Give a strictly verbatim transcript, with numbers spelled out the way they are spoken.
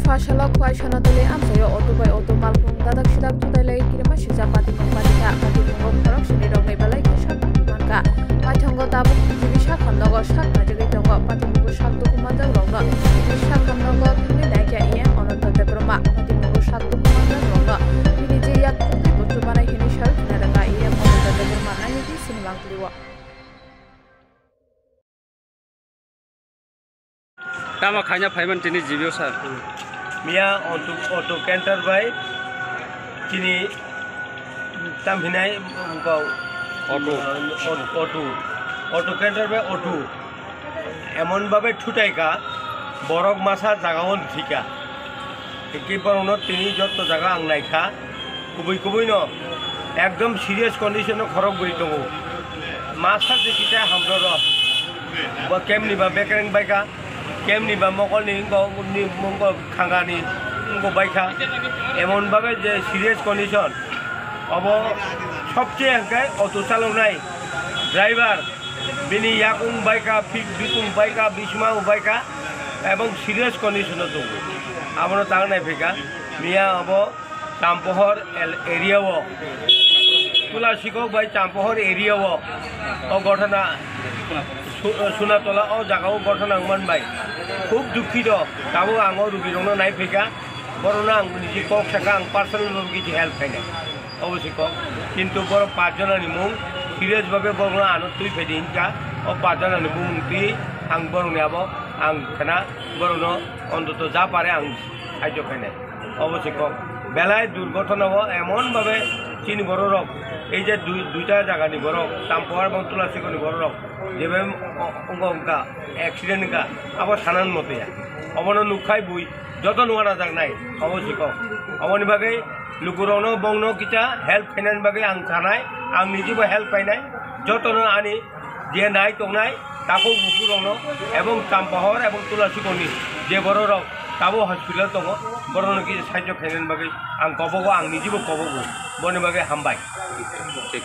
Pha salo Khwai Sonatali amchaio auto bai auto malkhung dadak sidak jutai lai kirima sijak patimung patikha. Patimungo khorok sini rokni belai khe sak mankha. Paithango tabuk G B sak hamnogo sak najagwi tongo. Patimungo sak dukhu manjak rokno G B sak hamnogo thangwi naikha E M Ananta Debbarma. Patimungo sak dukhu manjak rokno bini je yak khukti buchu banai hini sal khna rwkha E M Ananta Debbarma nainwi sini bangtwlio. Tamo khaina phaiman tini G B o sir. Miya auto, auto canter bai chini tam hinai bau Auto. Auto, auto, auto canter bai auto emon babe thutai ka borok masa jaga o thika. Hingke borokno tini jotto jaga ang naikha, kubui kubui no ekdom serious condition o khorok bui tongo. Masa je kisa hamjoro, bo kemni ba bekereng baikha, kemni ba mokolni wngkha, ni wngkha khangani wngkha baikha. Emon babe je serious condition, obo sobse hingke auto chaloknai driver. Bini yakung baikha, bikung baikha, bismao baikha, ebong serious condition o tongo. Abono tang nai phaikha, miya abo Champohor el-, area o, Tulasikok bai Champohor area o, o ghotona Su-, Sunatola o jaga o ghotona wngman bai khub dukhito. Tabuk ang o rugirokno nai phaikha, borokno ang niji kok sakha, ang personal bhabe kisi help khainai. Obo se kok. Kintu borok pach jonani mung serious bhabe borokno ano twi phaidi hinkha. O pach jonani mung twi ang borokni abo ang khna borokno ontoto ja pare ang sahajyo khainai. Obo se kok. Belai durghotonao emon bhabe chini bororok, ei je dui, duita jagani borok, Champohor ebong Tulasikoni bororok, jebe o-, ongkha ongkha, accident wngkha, abo sanan motoya. Obono nukkhai bui. Joto nukha najaknai, obo se kok. Oboni bagwi lukurokno bongno kisa help khainani bagwi ang sanai, ang nijibo help khainai. Jotono ani je nai tongnai takhuk bukurokno ebong Champohor ebong Tulasikoni je bororok tabuk hospital tongo, borokno kisa sahajyo khainani bagwi ang kobogo, ang nijibo kobogo. Boni bagwi hambai. Thik.